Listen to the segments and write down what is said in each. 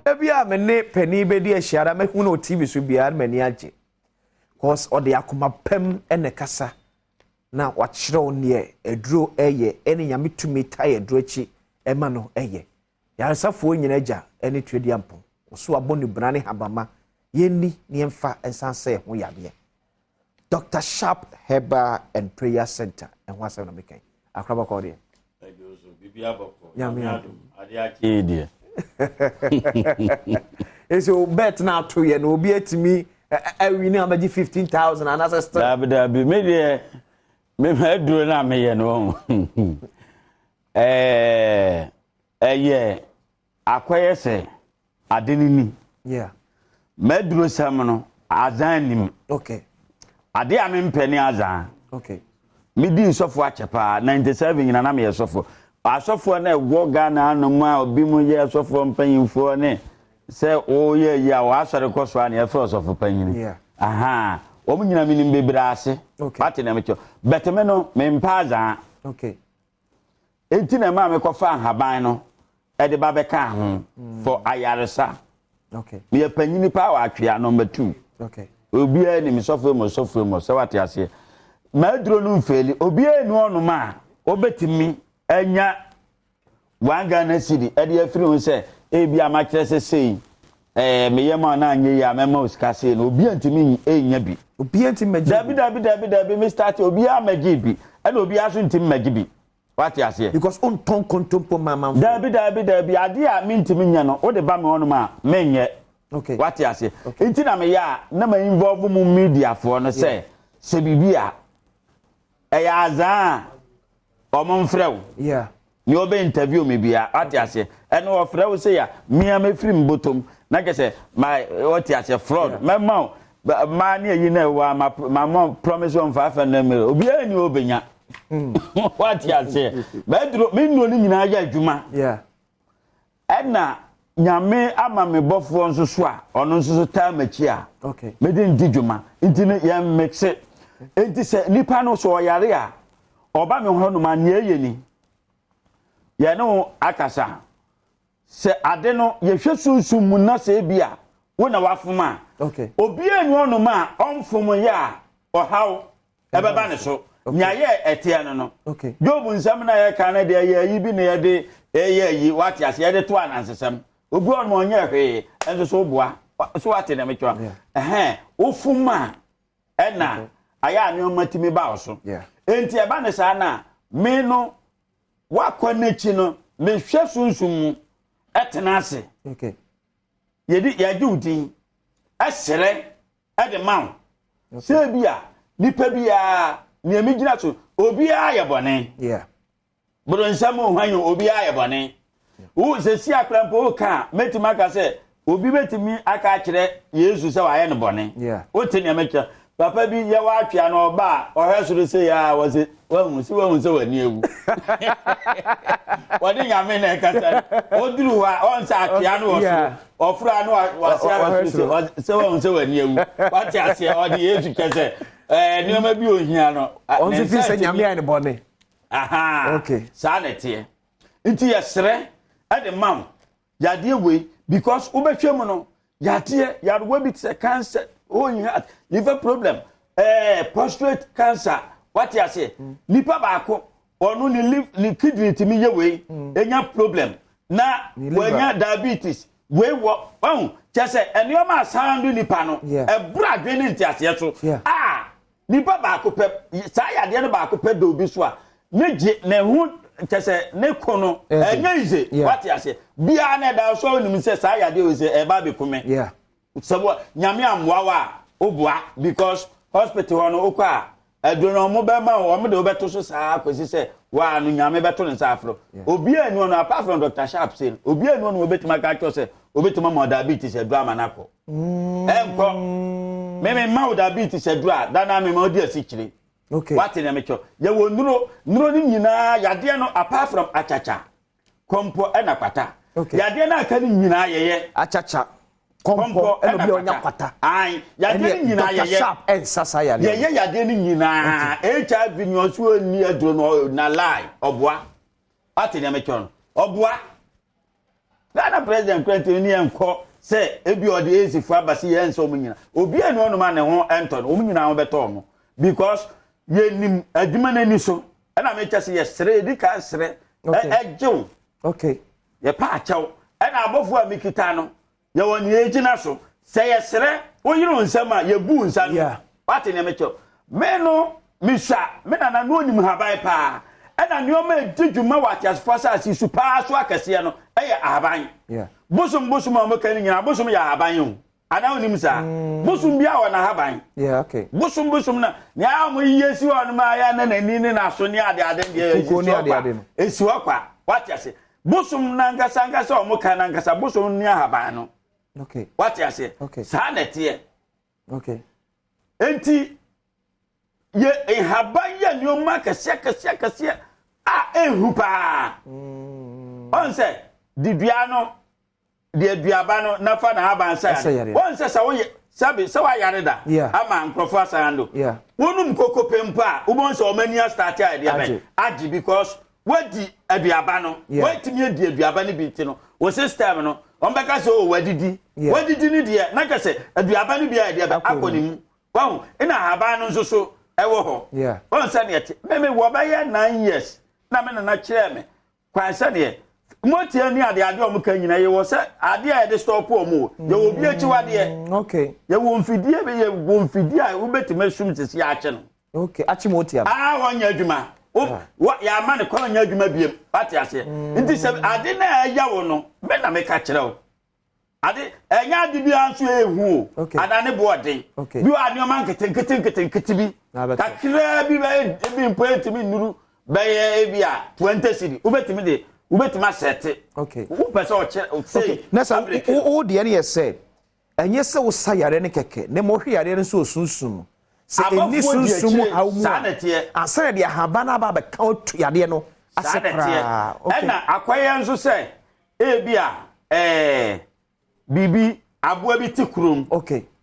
Ebi a me ne panin bɛdi ahyia na mɛhu no wɔ TV so biara na m'ani agye. Cause ɔde akoma pam na ɛkasa na wakyerɛw neɛ aduro ɛyɛ ɛne nyame tumi tae aduro akyi ɛma no ɛyɛ. Yaresafoɔ nyina agya ɛne Tweduampɔn. Ɔso abɔ ne bena ne habama yɛnni ne yɛmfa nsan sɛ yɛn ho yadeɛ. Dr. Sharp Herbal and Prayer Center ɛho asɛm na meka yi. Akora bɔkɔ deɛ. Nyame adom. Adeɛ deɛ. Esi o bet na ato yɛ na obi atumi awi ne abɛgye 15,000 anaasɛ still. Dabi dabi me deɛ me ma aduro na meyɛ no ɛɛ ɛyɛ akɔyɛ sɛ ade no ni. Yeah. M'aduro sɛm no azan nim. Okay. Ade a mempɛ ne azan. Okay. Medi nsɔfo akyɛ paa 97 nyina na meyɛ sɔfo. Asɔfoɔ na ɛwɔ Ghana anom a obi mu yɛ asɔfoɔ mpanyinfoɔ ne sɛ wɔyɛ yi a wɔasɔre kɔ so a na yɛfrɛ ɔsɔfo panyini. Yeah. Aha. Wɔn nyina menim bebree ase. Okay. Wate na mekyɛ. Bɛtɛmɛ no mempɛ azan. Okay. Enti na ɛmaa mekɔfaa nhaban no de ba bɛkaa ho for ayaresa. Okay. Meyɛ panyini paa wɔ atwea number 2. Okay. Obiara nim sɔfo emu sɔfo emu sɛ wate aseɛ. M'aduro no mfeeli. Obiara ni ɔnom a obetumi anya 1 Ghana cedi ɛde afiri ho sɛ ebi a makyerɛ sɛ sei ɛɛ meyɛ ma na anyɛ yi a mɛma o sika sei no obiara ntumi nya bi. Obiara ntumi mɛgye. Dabi dabi dabi dabi me start obiara mɛgye bi ɛna obiara nso ntumi mɛgye bi. Wate aseɛ. Because ontɔn kontompo ma amanfo. Dabi dabi dabi adeɛ a mentumi nyɛ no wode ba me hɔnom a menyɛ. Okay. Wate aseɛ. Okay. Nti na meyɛ a na ma involve mu mediafoɔ no sɛ sɛ biribi a ɛyɛ azaa a ɔmo mfrɛ wo. Yeah. Nea ɔbɛ interview me bia wate aseɛ ɛno ɔfrɛ wo sɛ ya mea mɛfiri m bɔtɔm na kyɛ sɛ ma wate aseɛ fraud mɛma wo maa ne ayi na ɛwɔ a ma ma ma promise wɔn 500 million obiara ni ɔbɛnya wate aseɛ bɛduro me nnuro no nyinaa yɛ adwuma. Yeah. Ɛna nyame ama me bɔfoɔ nso so a ɔno nso so taa m'akyi a mede ndi dwuma nti no yɛn mixe nti sɛ nipa no sɛ ɔyare a ɔba me hɔ nom a nea ɛyɛ ni yɛne wo akasa sɛ ade no yɛhwɛ sunsum mu na sɛ ebi a wo na wafom a obiara ni hɔnom a ɔmfom yɛ a ɔhaw ɛbɛba ne so nea yɛ ɛteɛ no no Job nsɛm na yɛka no deɛ yɛ ayi bi na yɛde ɛyɛ ayi wate ase yɛde to anansesɛm obi hɔnom ɔnyɛ hwee nso so woboa so wate na mekyerɛ ɛhɛn wofom a ɛna ayɛ a nneɛma tumi ba wo so enti ɛba ne saa na me no wakɔ n'akyi no mehwɛ sunsum mu ɛtena ase yɛde yɛagye wo din ɛsrɛ ɛde ma wo sɛ bi a nipa biara nea megyina so obiara yɛ bɔne boronsam hwan yi obiara yɛ bɔne wo sɛ si akora mpo woka a mɛtumi aka sɛ obi bɛtumi aka akyerɛ Yesu sɛ wayɛ no bɔne wote nea mɛkyerɛ papa bi yɛ watwea no ɔba a ɔhwɛ soro sɛ yɛ a wɔse wahu sɛ wahu sɛ w'ani awu wɔde nyame na ɛkasa ɔduru hɔ a ɔn sɛ atwea no wɔ soro ɔforo a no wase ahwɛ soro sɛ wahu sɛ w'ani awu wate aseɛ ɔde Yesu kyɛ sɛ ɛɛ nneɛma bi ohia no ɔn nso fi sɛ nyame ayɛ ne bɔne aha okay saa na ɛteɛ nti yɛsrɛ ɛde ma wo yadeɛ wei because wobɛhwɛ mu no yadeɛ yarewa bi te sɛ cancer oh heart liver problem prostate cancer wate aseɛ nipa baako ɔno ne ne kidney tumi yɛ wei enya problem na wanya diabetes wei wɔ ɔn kyɛ sɛ nneɛma asan do nipa no ɛboro adwene ne nteaseɛ so a nipa baako pɛ saa yadeɛ no baako pɛ da obi so a ne gye ne ho kyɛ sɛ ne ko no ɛnyɛ yize wate aseɛ biara na ɛda so a onim sɛ saa yadeɛ wei sɛ ɛba abɛkume sɛ wɔ nyame ammoa wo a woboa because hospital hɔ no wokɔ a aduro no ɔmo bɛma wo ɔmo de wobɛto so saa kɔsi sɛ waa no nyame bɛto ne nsa aforo obiara ni ɔno apart from Dr. Sharp say obiara ni ɔno obɛtumi aka akyerɛ sɛ obɛtumi ama diabetes aduro ama no akɔ ɛnkɔ meme ma wo diabetes aduro a dana mema wodi asikyire wate na mekyɛ yɛwɔ nnuro nnuro no nyinaa yadeɛ no apart from akyakya kɔmpɔ ɛna kwata yadeɛ no aka no nyinaa yɛyɛ akyakya kɔmpɔ ɛna obi a ɔnya kwata ayi yadeɛ no nyinaa yɛyɛ Dr. Sharp ɛnsa saa yadeɛ yɛyɛ yadeɛ no nyinaa HIV ni ɔso ni aduro no na lie ɔboa wate na mekyɛ no ɔboa. Ghana. Ghana president kura ntumi ne yɛn nkɔ sɛ ebi ɔde AIDS fo aba sɛ yɛn nsɛ wɔn nyina. Obi a ne ɔnom a ne ho ntɔ no, wɔn nyinaa ho bɛtɔ wɔn because yɛnim adwuma no ani so. Ɛna mekyɛ sɛ yɛsrɛ, yɛdi kan srɛ, ɛgye wo. Okay. Yɛpa akyɛw. Ɛna abɔfoɔ a mekita no, yɛwɔ nea egyina so. Sɛ yɛsrɛ, woyere wo nsam a, yɛbu wo nsa no. Wate nea mekyerɛ? Me no, mesua, me nana no onim haban paa. Ɛna nneɛma a ɛdi dwuma wɔ ateasefo asase so paa so akɛseɛ no ɛyɛ ahaban. Bosom bosom a wɔka no nyinaa, bosom yɛ ahaban o. Anaa onim saa? Mm. Bosom bi a wɔ n'ahaban. Bosom bosom na nea a wɔyiyi esi hɔ no ma ayɛ na n'ani ne n'aso ne ade ade deɛ esi hɔ kwa. Esi hɔ kwa. Wate ase? Bosom nankasa ankasa a wɔka nankasa bosom ne ahaban no. Okay. Wate aseɛ? Okay. Saa na ɛteɛ. Okay. Enti yɛ nhaban yɛ nneɛma akɛseɛ akɛseɛ akɛseɛ a ehu paa. Ɔn sɛ didua no de aduaba no na fa n'ahaban sa yare. Wɔn sɛ sɛ woyɛ sɛbi sɛ wayare da ama nkurɔfoɔ asan ando. Wɔnum koko pɛ mpo a wobɛhu sɛ wɔn ani astate a ɛdeɛ bɛn agye because wadi aduaba no wɔatumi adi aduaba no bi nti no wɔ system no wɔn bɛka sɛ o oh, wadidi wadidi no deɛ na kyɛ sɛ aduaba no bi a ɛdeɛ bɛ akɔ ne mu wɔn ɛna ahaban no nso so ɛwɔ hɔ wɔn sɛ neɛ te mɛmɛ wɔbɛyɛ 9 years na me nana kyerɛ me kwan sɛdeɛ motia ne ade ade a wɔn ka nyinaa yɛwɔ sɛ adeɛ a yɛde stop wɔn o yɛwɔ obi akyiwadeɛ yɛwɔ mfidie bi yɛwɔ mfidie a wobɛtumi asum sisi akye no. Okay, akye motia. Aa wɔnyɛ adwuma wɔ yɛama ne kwan nyɛ adwuma biem wate aseɛ nti sɛ ade na ɛyɛ wo no me na meka kyerɛ wo ade ɛnyɛ ade biara nso ehu o ada ne bo ɔden bi wɔ nneɛma nketenkete nketenkete bi kakraa bi bɛyɛ ebi mpo etumi nnuru bɛyɛ ebi a 20 cedi wobɛtumi de wobɛtumi asɛte wopɛ sɛ ɔkyerɛ sei. Na sɛ wo deɛ no yɛ sɛ ɛnyɛ sɛ wosa yareɛ no kɛkɛ na ma wohwɛ yareɛ no nso osunsum mu sɛ ɛni sunsum mu haw mu a ansa na deɛ ahaban no aba abɛka otu yadeɛ no ase koraa. Ɛna akɔyɛ nso sɛ ebi a biribi aboa bi te kurom.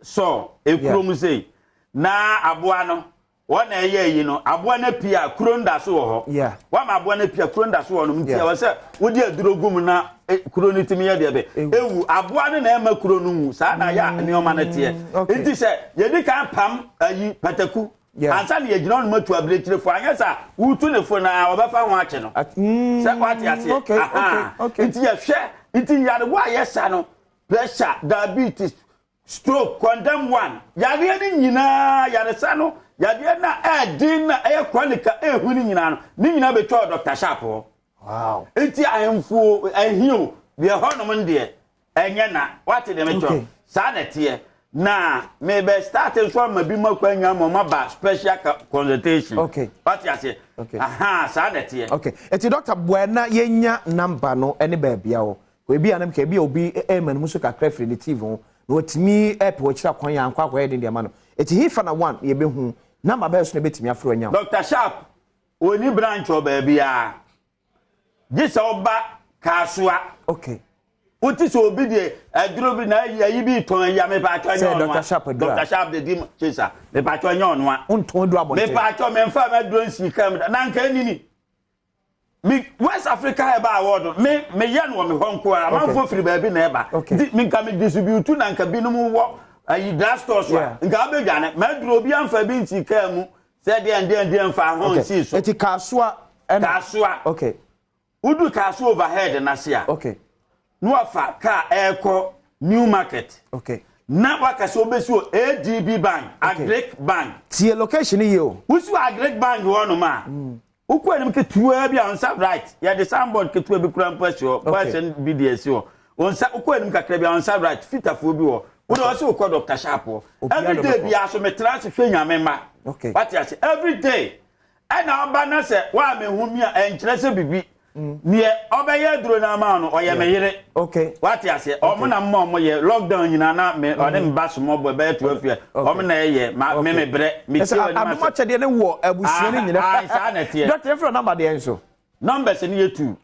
So ekurom sei na aboa no wɔn na ɛyɛ yi no aboa no pia kuro no da so wɔ hɔ. Wɔama aboa no pia kuro no da so wɔ no nti ɛwɔ sɛ wodi aduro gu mu na kuro no tumi yɛ deɛ bɛ ewu aboa no na ɛma kuro no nwu saa na yɛ nneɛma no teɛ. Nti sɛ yɛdi kan pam ayi pataku ansa na yɛgyina hɔ nom atu abirekyire fo anyɛ sɛ wotu ne fo na wɔbɛfa ho akye no sɛ wate aseɛ. Nti yɛhwɛ nti yarewa a yɛsa no, pressure, diabetes, stroke, condemn one yareɛ no nyinaa yaresa no yadeɛ no a ɛɛden na ɛyɛ chronic a ɛɛhu no nyinaa no ne nyinaa bɛtwa wɔ Dr. Sharp hɔ. Nti ahemfo ahi o deɛ hɔnom no deɛ ɛnyɛ na wate deɛ mekyerɛ saa na ɛteɛ na mebɛ start nso ama bi ma kwan nya ma ɔma ba special consultation. Wate aseɛ? Aha, saa na ɛteɛ. Okay, eti doctor boa na yɛnya number no ne baabi a wɔ ebi anam ka ebi a obi ɛma no mu so kakra firi ne TV ho na watumi ɛpɛ wɔkyerɛ akwan yɛ ankɔ akɔyɛ den deɛ ama no. Eti hifa na one yɛbɛhu number bɛyɛ so na ebɛtumi aforo anya? Dr. Sharp oni branch wɔ baabi a gye sɛ ɔba Kasoa. Wote sɛ obi deɛ aduro bi na ayi bi tɔn ayi a, mepatwɔ ɛnyɛ ɔnoa. Dr. Sharp aduro. Dr. Sharp de di kyesa, mepatwɔ ɛnyɛ ɔnoa. Ntɔn aduro abɔnten. Mepatwɔ memfa m'aduro nsi kam na nka ɛnini me West Africa Herbal Award me meyɛ no wɔ me hɔ nko a amanfoɔ firi baabi na ɛba nti me nka me distribute na nka binom wɔ ayi drug stores a nka abɛdwane m'aduro obi amfa bi nsi kaa mu sɛ deɛ deɛ deɛ mfa ho nsi so. Eti Kasoa ɛna Kasoa. Wodu Kasoa overhead n'ase a na wafa kaa ɛrekɔ New Market na waka sɛ wobɛsi wɔ ADB Bank, Agric Bank. Tie location yie o. Wosi wɔ Agric Bank hɔ nom a wokɔ anim ketewa bi a wo nsa right yɛde signboard ketewa bi kura mpo asi hɔ boys bi de asi hɔ wo nsa wokɔ anim kakra bi a wo nsa right fitafoɔ bi wɔ wode wɔ sɛ wokɔ Dr. Sharp hɔ. Every day biara so metena ase hwɛ Nyame mma. Wate ase? Every day ɛna ɔba na sɛ woa mehu mi a ɛnkyerɛ sɛ bibi neɛ ɔbɛyɛ aduro no ama no ɔyɛ me yere. Wate aseɛ? Ɔmo na mma ɔmo yɛ lockdown nyinaa na me ɔne me ba small boy bɛyɛ 12 years ɔmo na ɛyɛ ma me me brɛ me tie wɔ anim ase. Adom akyɛdeɛ ne wɔ abusua no nyinaa. Saa na ɛteɛ. Doctor, yɛmfrɛ number deɛ nso. Numbers no yɛ two.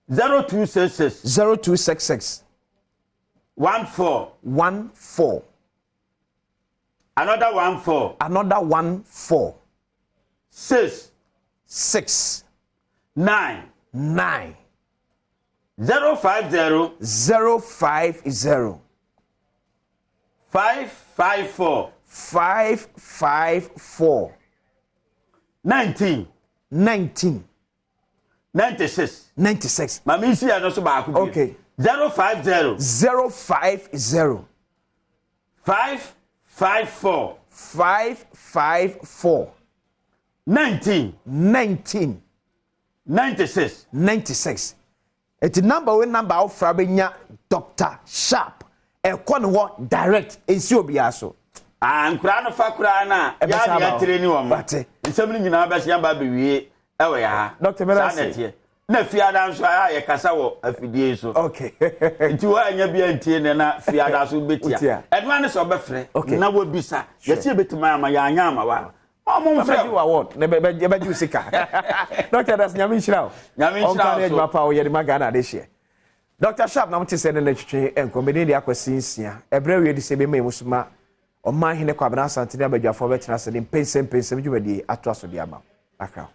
0266. 0266. 14. 14. Another 14. Another 14. 6. 6. 9. 9. 050. 050. 554. 554. 19. 19. 96. 96. Maame nsi yɛ no so baako bi. Okay. 050. 050. 554. 554. 19. 19. 96. 96. Eti number wei number a wofra bɛnya Dr. Sharp. Ɛkɔ ne hɔ direct, ɛnsi obiara so. Ah, nkoraa no fa koraa no a, Ɛbɛsa yɛa aba ne hɔ. yɛatere ne wɔn. Wate. Nsɛm no nyinaa bɛsi aba abɛwie ɛwɔ yɛ ha. Dr. Meda Saa ase. na ɛteɛ. Na fiada nso a yɛkasa wɔ afidie yi so. Nti woanya bi antie ne na fiada so wobɛtia. Wotia. Ɛno ara ne sɛ ɔbɛfrɛ na wabisa. Sure. Yɛsi yɛbɛtumi ama yɛanyɛ ama wa. Ɔmo mfrɛ Bɛgye wo award na yɛbɛgye wo sika. Dr. Das, Nyame nhyira wo. Nyame nhyira Ɔnka ne wo so. adwuma pa a woyɛ de ma Ghana adehyeɛ. Dr. Sharp na mote sɛ ne na twetwe nkɔmmɔ ne de akɔsi nsia. Ɛberɛ awie de sɛ ɛbɛma emu so ma ɔman hene Kwabena Asante ne abadwafoɔ bɛtena ase de mpɛnsɛmpɛnsɛm dwumadie atoa so de ama wo. Akra.